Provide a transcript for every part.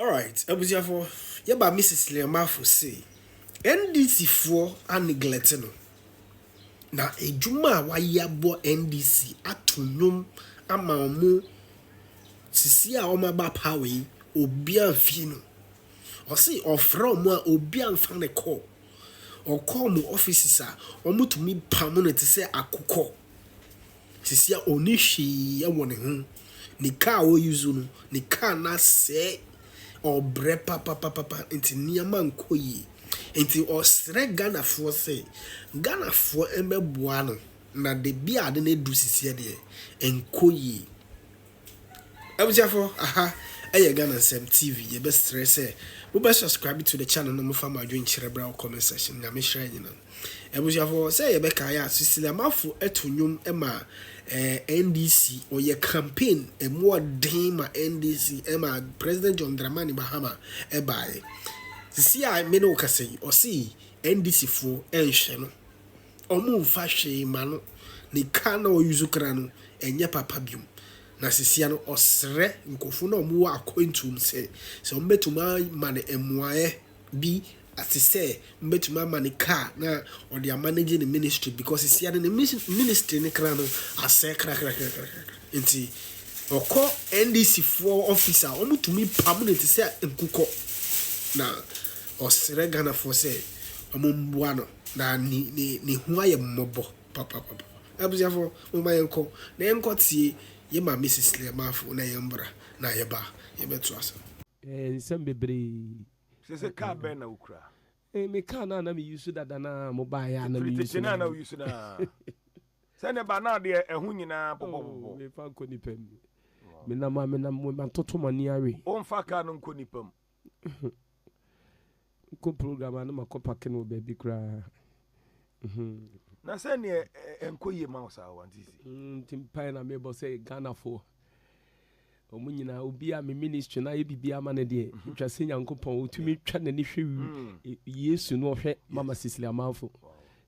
Alright, abusuafoɔ, yɛba Mrs. Liamafo se NDC foɔ aneglect no na edwuma a wayɛ abɔ NDC ato nnwom ama ɔmo sisi a ɔmo aba power yi, obi amfie no. Ɔse ɔfrɛ ɔmo a, obi amfa ne kɔ. Ɔkɔ ɔmo offices a, ɔmo tumi pam no te sɛ akokɔ. Sisi a ɔni hwee ɛwɔ ne ho. Ne car a ɔuse no, ne car no asɛe. Ɔbrɛ papapapa, nti nneɛma nkɔ yie. Nti ɔsrɛ Ghanafoɔ sɛ Ghanafoɔ mmɛboa no na de bi a ade no adu sisi deɛ nkɔ yie. Abusuafoɔ, aha ɛyɛ Ghana Nsɛm TV. Yɛbɛsrɛ sɛ mobɛ subscribe to the channel na mofa mo adwenkyerɛ bra wɔ comment section. Nyame hyira nyina. Abusuafoɔ, sɛ yɛbɛka yɛ a, Cecilia Mafo ɛto nnwom ma NDC. Ɔyɛ campaign ɛmu ɔden ma NDC ɛma President John Dramani Mahama ɛbaeɛ. Sisi a me ne wo kasa yi, ɔse NDC foɔ ɛnhwɛ no, ɔmo mfa hwee ma no. Ne car na ɔuse kra no ɛnyɛ papa biom. Na sisia no ɔsrɛ nkurɔfoɔ na ɔmo wɔ akwantuom sɛ ɔmo bɛtumi ama no mmoaeɛ bi ate sɛ mbɛtumi ama ne car na ɔde amanage ne ministry, because sisia no ne ministry ne kra no asɛe krakrakrakra. Nti ɔkɔ NDC foɔ office a, ɔmo tumi pam no te sɛ nkukɔ. Na ɔsrɛ Ghanafoɔ sɛ ɔmo mboa no na ne ho ayɛ mmɔbɔ papapapa. Abusuafoɔ, momma yɛnkɔ na yɛnkɔ tie yɛ maame Cecilia Mafo na yɛmbra na yɛba yɛbɛto ase. Nsɛm bebree. Sɛ kaa bɛn na wokura? Me kaa no a na meyi so dada na mobaeɛ a na meyi tete so. Na woyi so na sɛne ba na adeɛ ɛho nyinaa pɔpɔpɔpɔ. Mefa nkɔ nipa mu, menam a menam matoto m'ani awe. Womfa kaa no nkɔ nipa mu? Nkɔ program a na makɔ park no wɔ baabi koraa. Na sɛneɛ ɛnkɔ yie ma wo saa wante si. Nti mpae na mebɔ sɛ Ghanafoɔ ɔmo nyinaa, obi a me ministry na ayɛ biribi ama no deɛ, twa sɛ Nyankopɔn ɔtumi twa n'ani hwɛ Yesu no ɔhwɛ Mama Cecilia Amanfo,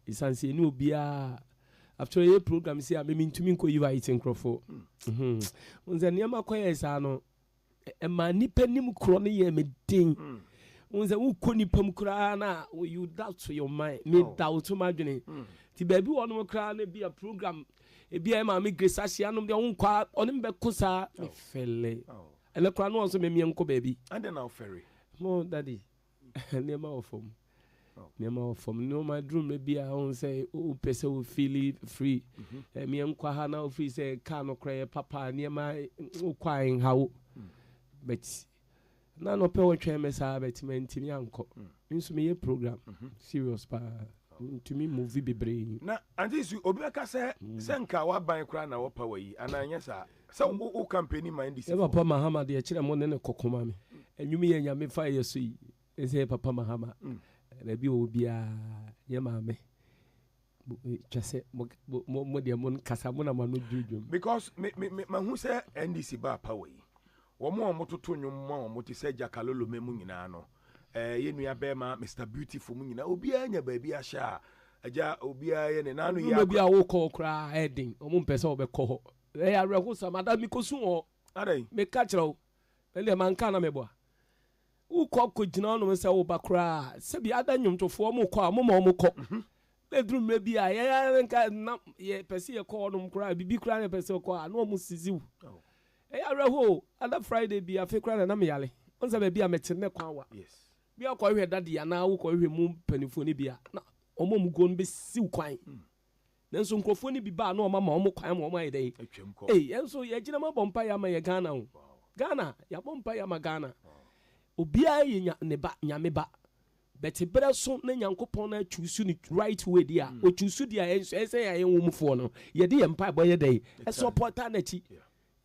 ɛsiane sɛ ɛne obiaa after yɛ program si a meme ntumi nkɔ invite nkurɔfoɔ. Wo sɛ nneɛma kɔyɛ saa no ɛma nnipa nim korɔ no yɛ me den. Wo sɛ wokɔ nipa mu koraa na you doubt your mind, me doubt m'adwene. Nti baabi wɔ nom koraa no bi a program ebi a ɛma me Grace ahyia nom deɛ, wonkɔ a ɔne me bɛko saa, mefɛlɛ. Ɛnɛ koraa no ɔnso memeɛ nkɔ baabi. Ade na wofɛre? Mo daddy, nneɛma wɔ fam. Nneɛma wɔ fam. Nneɛma duru mmerɛ bi a wohu sɛ wopɛ sɛ wo feel free. Meɛ nkɔ ha na wofiri sɛ car no koraa yɛ papa, nneɛma wokɔ a ɛnha wo. But na nɔpɛ wɔtwɛn me saa, but mantumi ankɔ. Me nso meyɛ program serious paa, ntumi movie bebree. Na ante si obi bɛka sɛ nka waban koraa na wɔpa wɔ yi anaa nyɛ saa sɛ wo campaign ma NDC Yɛ foɔ. Papa Mahama deɛ, kyerɛ mo ne ne kɔkɔma me ɛnwom yɛ Nyame fa yɛ so yi ɛsɛ yɛ papa Mahama. Baabi wɔ biara yɛ maame twa sɛ mo deɛ, mo nkasa mo na mo ano dwodwom. Because me mahu sɛ NDC baa power yi, wɔn a wɔtoto nnwom ma wɔn te sɛ Jakalolo mu nyinaa no, yɛ nua bɛrima Mr Beautiful mu nyinaa, obiara nya baabi ahyɛ a agya obiara yɛ ne nanu yɛ. Bi a wokɔ koraa ɛden, ɔmo mpɛ sɛ wɔbɛkɔ hɔ. Ɛyɛ awerɛho sam ada mekɔsu hɔ. Adan? Meka kyerɛ wo, ɛdeɛ manka na meboa wokɔ kɔgyina hɔnom sɛ woba koraa sɛbi ada nnwomtofoɔ mo kɔ a moma ɔmo kɔ na ɛduru mmerɛ bi a yɛyɛ nka na yɛpɛ sɛ yɛkɔ hɔnom koraa, biribi koraa na yɛpɛ sɛ yɛkɔ a na ɔmo sisi wo. Ɛyɛ awerɛho. Ada Friday bi afei koraa na nam yare ɔn sɛ baabi a mɛte ne kwan wa bi akɔhwɛ dade anaa wokɔhwɛ mu mpanimfoɔ no bi a na ɔmo a ɔmo guo no bɛsiw kwan, nanso nkurɔfoɔ no bi baa na ɔmo ama ɔmo kwan ma ɔmo ayɛ dɛ. Atwam kɔ. Ei, yɛn nso yɛgyina mu abɔ mpa yɛ ama yɛ Ghana o. Ghana, yɛabɔ mpa yɛ ama Ghana. Obiara yɛ ne ba Nyame ba bɛte berɛ so na Nyankopɔn no atwusu ne right way deɛ a ɔtwusu deɛ a ɛnso ɛsɛ yɛ ayɛ mufoɔ no yɛde yɛ mpa bɔ yɛ dɛ ɛsɛ ɔpɔta n'akyi.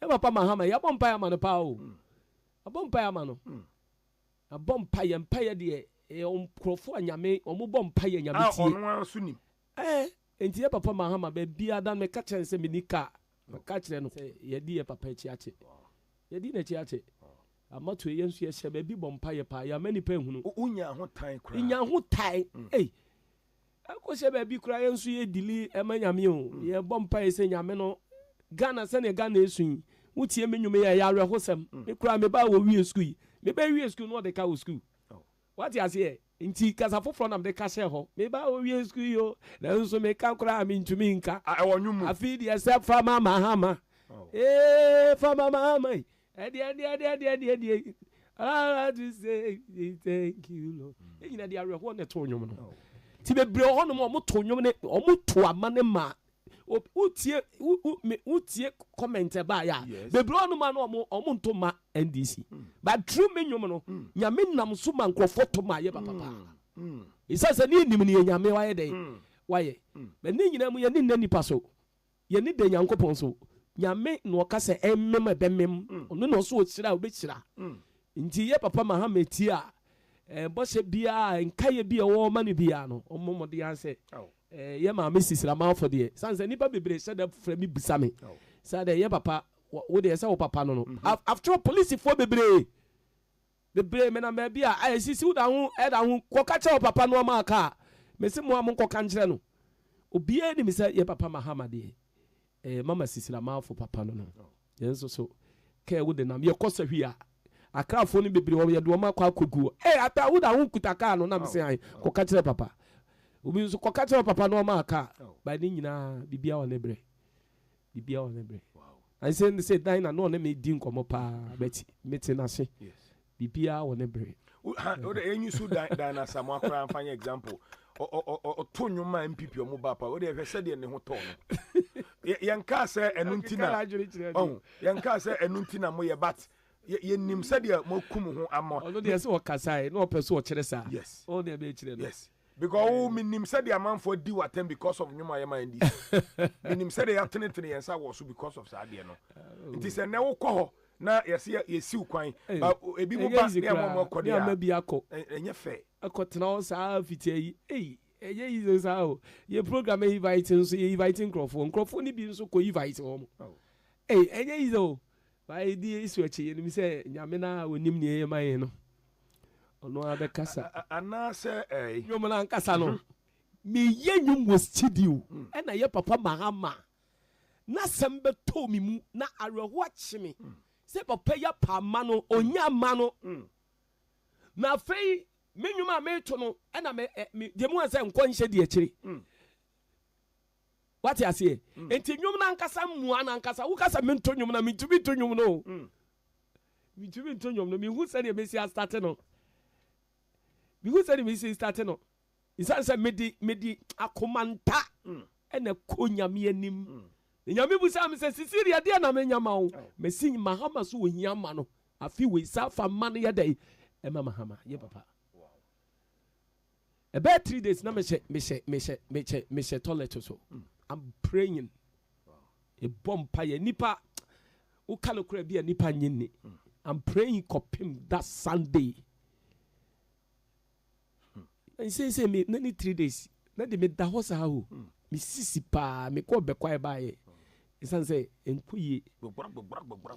Yɛ papa Mahama, yɛabɔ mpa yɛ ama no paa o. Abɔ mpa yɛ ama no, abɔ mpa yɛ mpa yɛ deɛ ɛyɛ nkurɔfoɔ a Nyame ɔmo bɔ mpa yɛ Nyame a tie. Ɔno ara nso nim. Nti yɛ papa Mahama, baabi ada no meka kyerɛ no sɛ meni kaa, meka kyerɛ no sɛ yɛdi yɛ papa akyi akyɛ, yɛdi n'akyi akyɛ amato. Yɛ nso yɛhyɛ baabi bɔ mpa yɛ paa, yɛama nipa ehunu. Wonya ho tan koraa? Nya ho tan. Ei, ɛkɔhyɛ baabi koraa, yɛn nso yɛ dili ɛma Nyame o. Yɛbɔ mpa yɛ sɛ Nyame no Ghana sɛnea Ghana esu yi, wotie me nnwom yi a ɛyɛ awerɛhosɛm. Me koraa me ba wɔ wie sukuu yi. Mebɛwie sukuu na ɔde ka wɔ sukuu. Wate aseɛ? Nti kasa foforɔ na mede ka hyɛɛ hɔ. Meba owie sukuu yi o, nanso meka koraa a mentumi nka. Ah, ɛwɔ nnwom mu. Afei deɛ sɛ fa ma Mahama. Ee, fa ma Mahama yi. Ɛdeɛ, ɛdeɛ, ɛdeɛ, ɛdeɛ, ɛdeɛ, ɛdeɛ. All I want to say is thank you, Lord. Yɛn nyinaa de awerɛhoɔ na ɛtoo nnwom no. Nti bebree wɔ hɔnom a wɔto nnwom ne wɔto ama ne ma wotie wotie comment ɛbaeɛ a bebree hɔnom a na wɔn wɔn nto ma NDC but through me nnwom no Nyame nam so ma nkurɔfoɔ to ma yɛ papapa ɛsiane sɛ ne yɛnim ne yɛ Nyame wayɛ dɛn wayɛ but ne nyinaa mu yɛne nna nipa so. Yɛni da Nyankopɔn so. Nyame na ɔka sɛ ɛmmem a ɛbɛmem. Ɔno na ɔse ɔhyira a ɔbɛhyira. Nti yɛ papa Mahama tie a, bɔhyɛ biara, nkaeɛ bi a ɛwɔ hɔ ma no biara no, ɔmmɔ mmɔden ara sɛ yɛ maame Sisira Amanfo deɛ, sane sɛ nnipa bebree hyɛ da frɛ me bisa me sɛ adɛn yɛ papa, wo deɛ sɛ wo papa no no. After all, polisifoɔ bebree Bebree menam baabi a ayɛ sisiw da ho da ho kɔka kyerɛ ɔpapa no ɔma aka a, mese mo a monkɔka nkyerɛ no. Obiara nim sɛ yɛ papa Mahama deɛ, ɛyɛ Mama Sisira Marfo papa no no. Yɛn nso so, kɛɛ wo de nam. Yɛkɔ sahwi a, Akrafoɔ no bebree wɔ hɔ, yɛde wɔn akɔ akɔgu hɔ. Ee, ata wo da ho kuta kaa no, na mese ae, kɔka kyerɛ papa. Obi nso, kɔka kyerɛ ɔpapa no ɔma aka a, but ne nyinaa, biribiara wɔ ne berɛ. Biribiara wɔ ne berɛ. Ɛnsɛ ne sɛ dan na na ɔne me di nkɔmmɔ paa but mete n'ase. Biribiara wɔ ne bere. Wode ɛnyi so dan dan na Asamoah koraa mfa nyɛ example. Ɔto nnwom ma NPP ɔmo ba pa. Wode ɛhwɛ sɛdeɛ ne ho tɔɔ no. Yɛnkaa sɛ ɛno nti na ɔho yɛnkaa sɛ ɛno nti na moyɛ but yɛnim sɛdeɛ moakum ho ama. Ɔno deɛ sɛ ɔkasae na ɔpɛ so ɔkyerɛ saa. Yes. Ɔno deɛ bɛkyerɛ no. Yes. Because wo menim sɛdeɛ amanfoɔ di w'atɛm because of nnwom a yɛma NDC. Menim sɛdeɛ yɛatenetene yɛn nsa wɔ so because of saa adeɛ no. Nti sɛ nnɛ wokɔ hɔ na yɛse yɛsiw kwan, ba ebi mo ba ne ama mo akɔ deɛ a, ɛnyɛ fair. Akɔtena hɔ saa fiti ayi, ei, ɛnyɛ easy saa o. Yɛ program invite nso, yɛ invite nkurɔfoɔ, nkurɔfoɔ no bi nso kɔ invite wɔn. Ei, ɛnyɛ easy o. Ba yɛdi Yesu akyi, yɛnim sɛ Nyame no a ɔnim nea ɛyɛ ma yɛn no, ɔno ara bɛkasa. Anaasɛ ɛɛ. Nnwom no ankasa no, meyɛ nnwom wɔ studio ɛna yɛ papa Mahama n'asɛm bɛtɔɔ me mu na awerɛhoɔ akye me sɛ papa yi apa mma no, ɔnnya mma no. Na afei me nnwom a meto no ɛna me, me, deɛ mu sɛ nkɔnhyɛ di akyire. Wate aseɛ? Enti nnwom no ankasa mmoa no ankasa. Woka sɛ mento nnwom no a, mentumi nto nnwom no o. Mentumi nto nnwom no. Menhu sɛdeɛ mɛsi astate no. Menhu sɛdeɛ mɛsi astate no. Ɛsiane sɛ mede mede akomanta ɛna kɔ Nyame anim. Na Nyame busaa me sɛ, Cecilia, deɛ na menya ma wo? Masi Mahama so ohia ma no. Afe wei, saa fa mma no yɛ dɛn? Ɛma Mahama yɛ papa. Ɛbɛyɛ 3 days na mehyɛ mehyɛ mehyɛ mehyɛ mehyɛ toilet so. I'm praying. Ebɔ mpaeɛ nipa woka no kora bi a nipa nye ni. I'm praying kɔpem that Sunday. Nsese me na ni 3 days na de me da hɔ saa o. Me sisi paa me kɔ bɛkɔ ɛbaayɛ. Esan sɛ nko yie.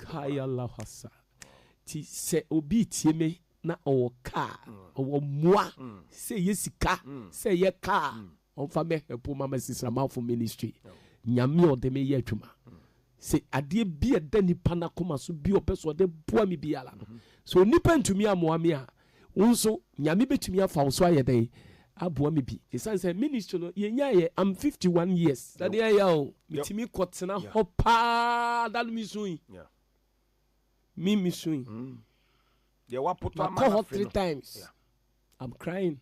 Kaya lahasa. Ti sɛ obi tie me na ɔwɔ kaa, ɔwɔ mmoa, sɛ ɛyɛ sika, sɛ ɛyɛ kaa, ɔmfa mɛ help Mama Sisramafo ministry. Nyame a ɔde me yɛ adwuma. Sɛ adeɛ bi a ɛda nipa n'akoma so bi a ɔpɛ sɛ ɔde boa me biara no, sɛ onipa ntumi ammoa me a, wo nso Nyame bɛtumi afa wo so ayɛ dɛn aboa me bi. Ɛsiane sɛ ministry no yɛnyaeɛ, I'm 51 years. Dadeɛ ɛyɛ o, metumi kɔtena hɔ paa da no mesui. Me mesui. Makɔ hɔ three times. I'm crying.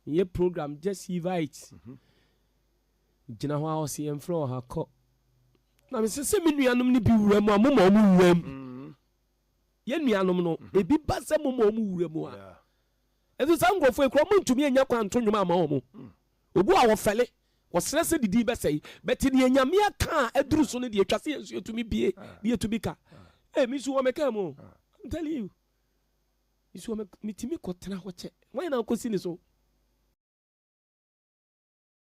Meyɛ program just invite. Gyina hɔ a ɔse yɛmfrɛ wɔ ha kɔ. Na mesɛ sɛ me nuanom no bi wura mu a moma ɔmo wura mu. Yɛn nuanom no ebi ba sɛ moma ɔmo wura mu a. Nso saa nkurɔfoɔ yi koraa ɔmo ntumi anya kwan nto nnwom ama ɔmo. Obi wɔ a wɔfɛle, wɔsrɛ sɛ ne din bɛsɛe. But deɛ Nyame aka a aduru so no deɛ etwa sɛ yɛn nso yɛtumi bue na yɛtumi ka. Ee me nso wɔ me kaa mu o. I'm telling you. Me nso wɔ me metumi kɔtena hɔ kyɛ. Hwan na akɔsi ne so?